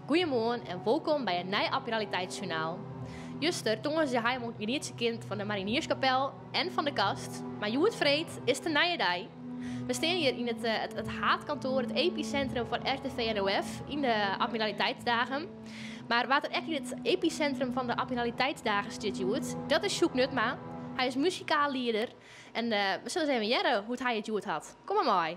Goeiemoarn en wolkom by in nij Admiraliteitsjoernaal. Juster tongersdei ha jim genietsje kind fan de Marinierskapel en fan de kast, mar hjoed freed is de nije dei. We stean hjir yn it, it, it haadkantoar, it episintrum fan RTV NOF yn de Admiraliteitsdagen. Mar wa't der ek yn it episintrum fan de Admiraliteitsdagen stiet hjoed, dat is Sjoek Nutma. Hy is muzikaal lieder en we sille ris even hearre hoe't hy it hjoed hat. Kom mar mei.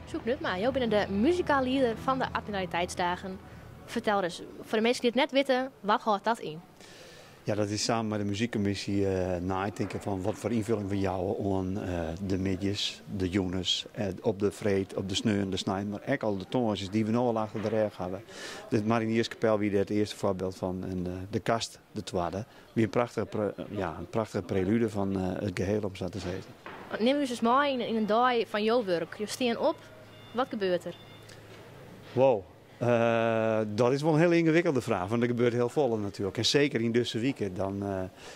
Sjoek Nutma, jo binne de muzikaal lieder fan de Admiraliteitsdagen. Fertel ris, foar de minsken dy't it net witte, wat hâldt dat yn? Ja, dat is samen mei de muzykkommisje neitinke fan wat foar ynfulling we jouwe oan de middeis, de jûnes, op de freed, op de sneon, de snein, mar ek al de tongersdeis dy't we no al achter de rêch hawwe. De Marinierskapel wie dêr it earste foarbyld fan en de kast de twadde. Wie in prachtige, ja, in prachtige prelude fan it geheel om sa te sizzen. Nim ús ris mei yn in dei fan jo wurk. Jo stean op, wat gebeurt der? Wow, dat is wol in hiele yngewikkelde fraach, want der gebeurt hiel folle natuerlik. En seker yn dizze wike. Dan,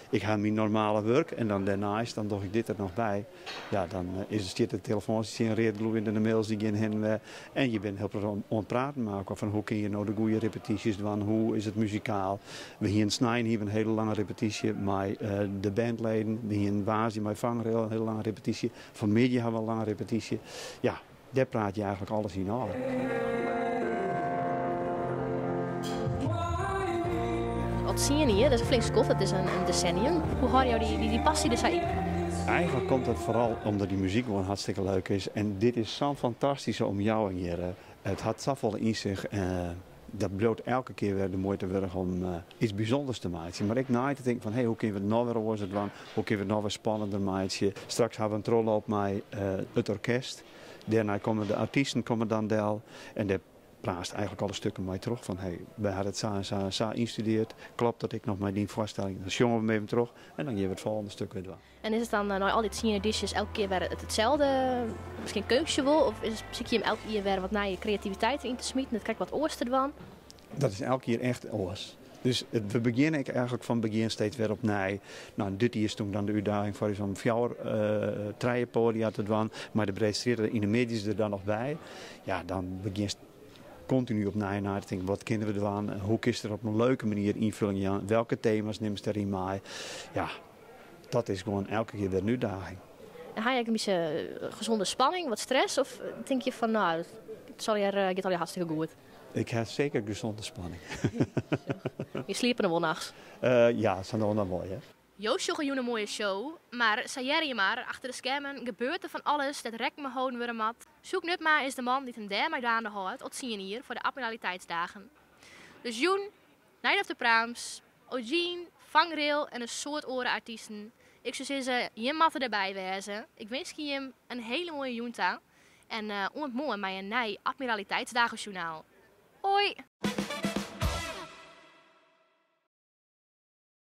ik ha myn normale wurk en dan dêrneist dan doch ik dit der noch by. Ja, dan is, stiet de telefoan tsjin read gloeiend en de mails dy gean hinne en wer. En je binne hiel protte oan it praten mei elkoar fan hoe kinne je no de goede repetysjes dwaan, hoe is it muzikaal. We hienen snein hienen we in hiele lange repetysje mei de bandleden. We hienen woansdei mei Vangrail in hiele lange repetysje. Fanmiddei ha we in lange repetysje. Ja, dêr praat je eigentlik alles yn ôf. Al tsien jier, dat is in flink skoft, dat is in desennium. Hoe hâlde jo dy passy der sa yn? Eigentlik komt dat foaral omdat dy muzyk gewoan hartstikke leuk is. En dit is sa'n fantastyske omjouwing hjir. It hat safolle yn sich. Dat bliuwt elke kear wer de muoite wurdich om iets bysûnders te meitsjen. Mar ek nei te tinken fan, hey, hoe kinne we it noch wer oars dwaan? Hoe kinne we it noch wer spannender meitsje? Straks hawwe we in trochloop mei it orkest. Dêrnei komme de artysten komme dan del en dêr praatst eigentlik alle stukken mei troch fan hey, wy hawwe it sa en sa en sa ynstudeard, klopt dat ek noch mei dyn foarstelling? Dan sjonge we him even troch en dan gean we it folgjende stuk wer dwaan. En is it dan nei al dy tsien edysjes elke kear wer itselde, miskien keunstje wol, of is, sykje jim elk jier wer wat nije kreativiteit deryn te smiten, it krekt wat oars te dwaan? Dat is elk jier echt oars. Dus we begjinne ek eigentlik fan begjin steeds wer opnij. No, dit jier stûn dan de útdaging foar ús om fjouwer, trije poadia te dwaan, mei de Breedstrjitte yn de middeis der dan noch by. Ja, dan begjinst kontinu opnij nei te tinken, wat kinne we dwaan, hoe kinst der op in leuke manier ynfulling jaan, welke tema's nimst deryn mei. Ja, dat is gewoan elke kear wer in útdaging. En ha je ek in bytsje gezonde spanning, wat stress, of tink je fan no, it giet allegear hartstikke goed? Ik ha seker gezonde spanning. Je sliepe noch wol nachts? Ja, sa no en dan wol, ja. Jo sjogge jûn in moaie show, mar sa hearre je mar, achter de skermen gebeurt der fan alles dêr't rekken mei holden wurde moat. Sjoek Nutma is de man dy't him dêrmei dwaande hâldt al tsien jier foar de Admiraliteitsdagen. Dus jûn, Night of the Proms, O'Gene, Vangrail en in soad oare artysten. Ik soe sizze, jim moatte derby wêze. Ik winskje jim in hele moaie jûn ta. En oant moarn mei in nij Admiraliteitsdagesjoernaal. Hoi!